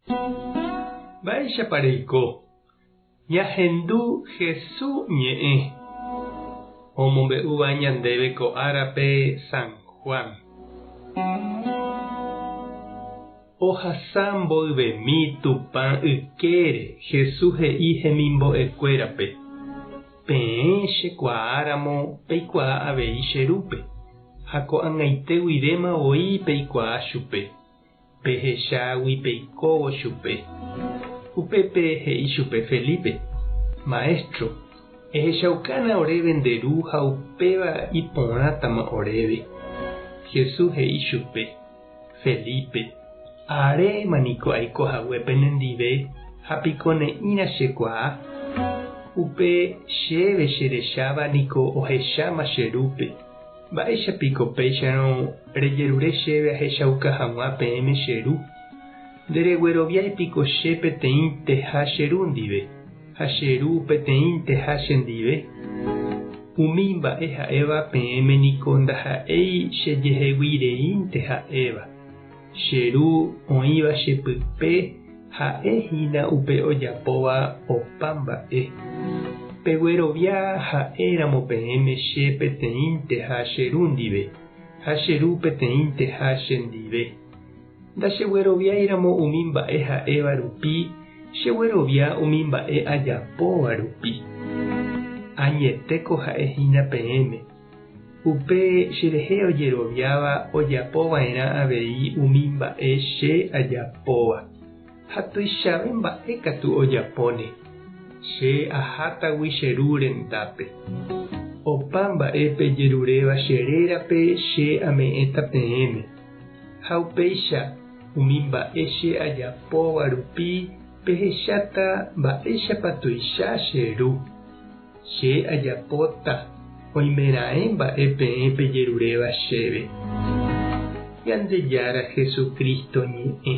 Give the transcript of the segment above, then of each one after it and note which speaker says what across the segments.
Speaker 1: Mba'éichapa reiko? Ñahendu Hesu ñe'ẽ omombe'úva ñandéve ko árape San Juan. Ohasa mboyvemi Tupã ykére Hesu he'i hemimbo'ekuérape, Peẽ chekuaáramo peikuaa avei che Rúpe, ha ko'ag̃aite guivéma voi peikuaa chupe. Pehechágui peikóvo chupe. Upépe he'i chupe Felipe, Maestro, ehechaukána oréve nde Ru ha upéva iporãtama oréve. Jesús he'i chupe, Felipe, aréma niko aiko hague penendive ha piko ne'ĩra chekuaa? Upe chéve cherecháva niko ohecháma che Rúpe. Mba'éicha piko péicharõ rejerure chéve ahechauka hag̃ua peẽme che Ru? Nderegueroviái piko che peteĩnteha che Ru ndive, ha che Ru peteĩnteha chendive? Umi mba'e ha'éva peẽme niko ndaha'éi chejehegui reínte ha'éva. Che Ru oĩva che pype ha'e hína upe ojapóva opa mba'e. Peguerovia ha'éramo peẽme che peteĩnteha che Ru ndive, ha che Ru peteĩnteha che ndive. Ndachegueroviáiramo umi mba'e ha'éva rupi, cheguerovia umi mba'e ajapóva rupi. Añetéko ha'e hína peẽme. Upe cherehe ojeroviáva ojapo va'erã avei umi mba'e che ajapóva, ha tuichave mba'e katu ojapóne, che ahátagui che Ru rendápe. Opa mba'e pejeruréva che rérape che ame'ẽta peẽme, ha upéicha umi mba'e che ajapóva rupi pehecháta mba'éichapa tuicha che Ru. Che ajapóta oimeraẽ mba'e peẽ pejeruréva chéve. Ñandejára Jesucristo ñe'ẽ.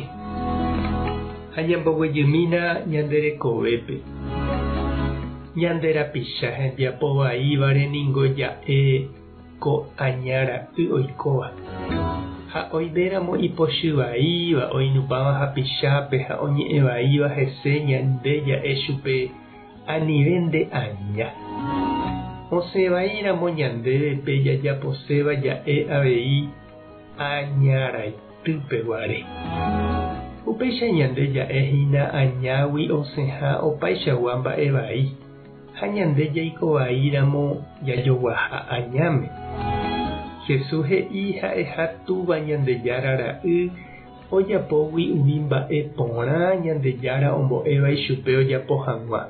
Speaker 1: Ha ñamboguejymína ñande rekovépe. Ñande rapicha hembiapo vaívare ningo ja'e ko aña ra'y oikóva. Ha oiméramo ipochy vaíva oinupãva hapichápe ha oñe'ẽ vaíva hese ñande ja'e chupe Anive nde aña. Osẽ vai ramo ñandéve pe jajaposéva ja'e avei aña raitýpe guare. Upéicha ñande ja'e hína añágui osẽha opaichagua mba'e vai, ha ñande jaiko vai ramo jajoguaha añáme. Jesús he'i ha'eha Túva Ñandejára Ra'y Ojapógui umi mba'e porã Ñandejára ombo'éva ichupe ojapo hag̃ua.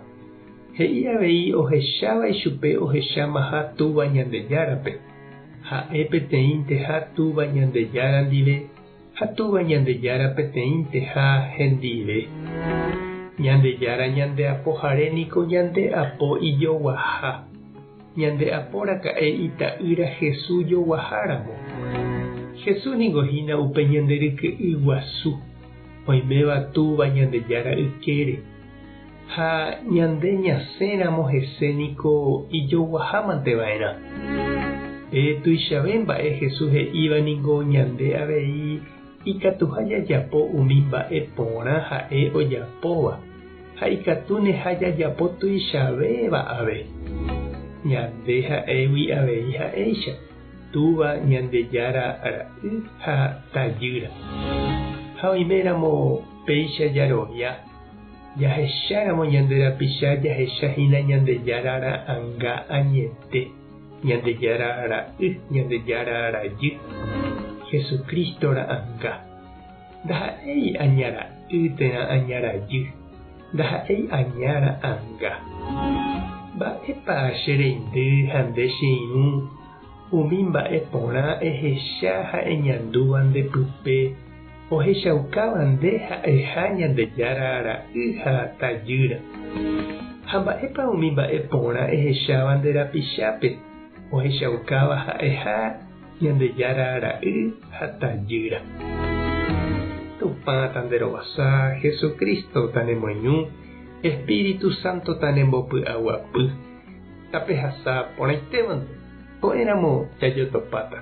Speaker 1: He'i avei ohecháva ichupe ohechámaha Túva Ñandejárape. Ha'e peteĩnteha Túva Ñandejára ndive ha Túva Ñandejára peteĩnteha hendive. Ñandejára ñande Apohare niko ñande apo ijoguaha. Ñande apo raka'e Ita'ýra Jesús joguaháramo. Jesús ningo hína upe ñande ryke'y guasu, oiméva Túva Ñandejára ykére. Ha ñande ñasẽramo hese niko ijoguahámante va'erã. Pe tuichave mba'e Jesús he'íva ningo ñande avei ikatuha jajapo umi mba'e porã ha'e ojapóva. Ha ikatúneha jajapo tuichavéva ave. Ñande ha'égui avei ha'éicha, Túva Ñandejára Ra'y ha Tajýra. Ha oiméramo péicha jarovia, jahecháramo ñande rapicha jahecha hína Ñandejára ra'anga añete, Ñandejára Ra'y, Ñandejára Rajy, Jesucristo ra'anga. Ndaha'éi aña ra'y térã aña rajy, ndaha'éi aña ra'anga. Mba'épa che reindy ha nde che irũ umi mba'e porã ehecha ha eñandúva nde pype ohechaukáva nde ha'eha Ñandejára ra'y ha tajýra? Ha mba'épa umi mba'e porã ehecháva nde rapichápe ohechaukáva ha'eha Ñandejára ra'y ha tajýra. Tupã tanderovasa, Jesucristo tanemoirũ, Espíritu Santo tanembopy'aguapy. Tapehasa porãitévante, ko'ẽramo jajotopáta.